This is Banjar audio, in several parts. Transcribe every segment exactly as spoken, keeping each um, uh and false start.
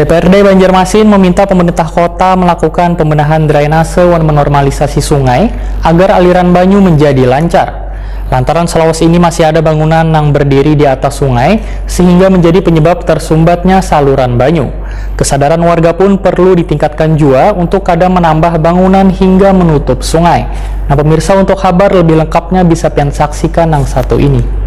D P R D Banjarmasin meminta pemerintah kota melakukan pembenahan drainase wan menormalisasi sungai agar aliran banyu menjadi lancar. Lantaran selawas ini masih ada bangunan nang berdiri di atas sungai, sehingga menjadi penyebab tersumbatnya saluran banyu. Kesadaran warga pun perlu ditingkatkan jua untuk kada menambah bangunan hingga menutup sungai. Nah, pemirsa, untuk kabar lebih lengkapnya bisa pian saksikan nang satu ini.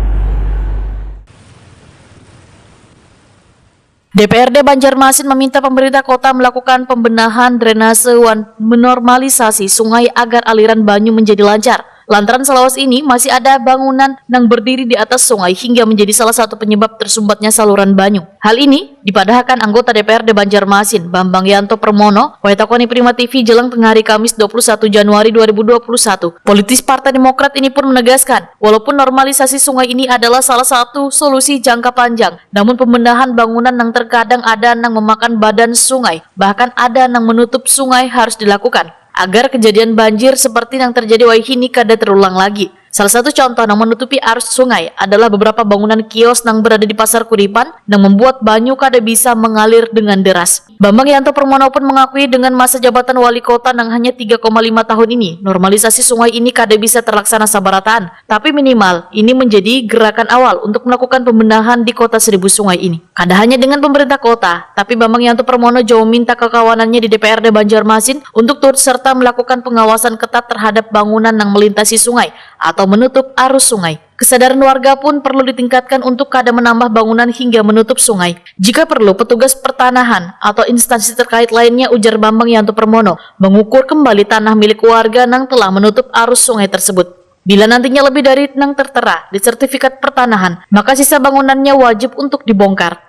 D P R D Banjarmasin meminta pemerintah kota melakukan pembenahan drainase wan menormalisasi sungai agar aliran banyu menjadi lancar. Lantaran selawas ini masih ada bangunan nang berdiri di atas sungai hingga menjadi salah satu penyebab tersumbatnya saluran banyu. Hal ini dipadahakan anggota D P R D Banjarmasin, Bambang Yanto Permono, wayatakoni Prima T V jelang tengah hari Kamis dua puluh satu Januari dua ribu dua puluh satu. Politis Partai Demokrat ini pun menegaskan, walaupun normalisasi sungai ini adalah salah satu solusi jangka panjang, namun pembenahan bangunan yang terkadang ada yang memakan badan sungai, bahkan ada yang menutup sungai harus dilakukan agar kejadian banjir seperti yang terjadi wayahini kada terulang lagi. Salah satu contoh yang menutupi arus sungai adalah beberapa bangunan kios yang berada di Pasar Kuripan yang membuat banyu kada bisa mengalir dengan deras. Bambang Yanto Permono pun mengakui dengan masa jabatan wali kota yang hanya tiga koma lima tahun ini, normalisasi sungai ini kada bisa terlaksana sabarataan. Tapi minimal, ini menjadi gerakan awal untuk melakukan pembenahan di kota seribu sungai ini. Kada hanya dengan pemerintah kota, tapi Bambang Yanto Permono jua meminta kakawanannya di D P R D Banjarmasin untuk turut serta melakukan pengawasan ketat terhadap bangunan yang melintasi sungai atau menutup arus sungai. Kesadaran warga pun perlu ditingkatkan untuk kada menambah bangunan hingga menutup sungai. Jika perlu, petugas pertanahan atau instansi terkait lainnya, ujar Bambang Yanto Permono, mengukur kembali tanah milik warga yang telah menutup arus sungai tersebut. Bila nantinya lebih dari nang tertera di sertifikat pertanahan, maka sisa bangunannya wajib untuk dibongkar.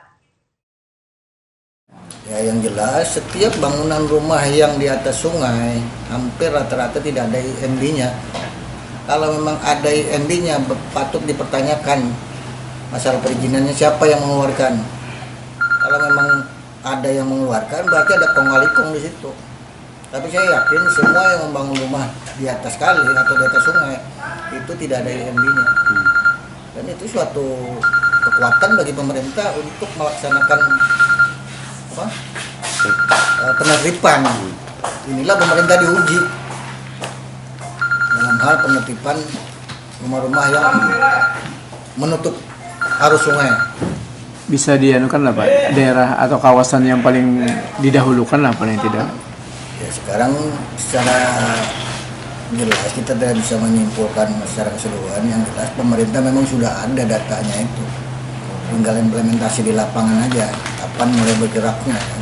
Ya, yang jelas, setiap bangunan rumah yang di atas sungai hampir rata-rata tidak ada I M B-nya. Kalau memang ada I M B-nya, be- patut dipertanyakan masalah perizinannya, siapa yang mengeluarkan. Kalau memang ada yang mengeluarkan, berarti ada kong kali kong di situ. Tapi saya yakin semua yang membangun rumah di atas kali atau di atas sungai itu tidak ada I M B-nya. Dan itu suatu kekuatan bagi pemerintah untuk melaksanakan apa, eh, penertiban. Inilah pemerintah diuji dalam hal penertiban rumah-rumah yang menutup arus sungai. Bisa dianukan lah, Pak, daerah atau kawasan yang paling didahulukan lah, paling tidak. Ya, sekarang secara jelas kita tidak bisa menyimpulkan secara keseluruhan. Yang jelas, pemerintah memang sudah ada datanya itu, tinggal implementasi di lapangan aja, kapan mulai bergeraknya, kan.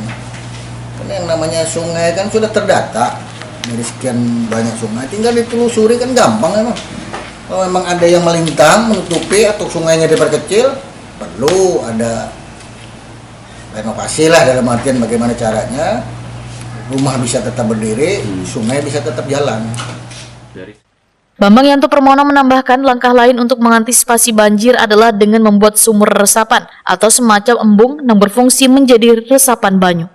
Karena yang namanya sungai kan sudah terdata dari sekian banyak sungai, tinggal ditelusuri, kan gampang, kan. Kalau memang ada yang melintang menutupi atau sungainya diperkecil, perlu ada renovasi lah, dalam artian bagaimana caranya rumah bisa tetap berdiri, sungai bisa tetap jalan. Bambang Yanto Permono menambahkan, langkah lain untuk mengantisipasi banjir adalah dengan membuat sumur resapan atau semacam embung yang berfungsi menjadi resapan banyu.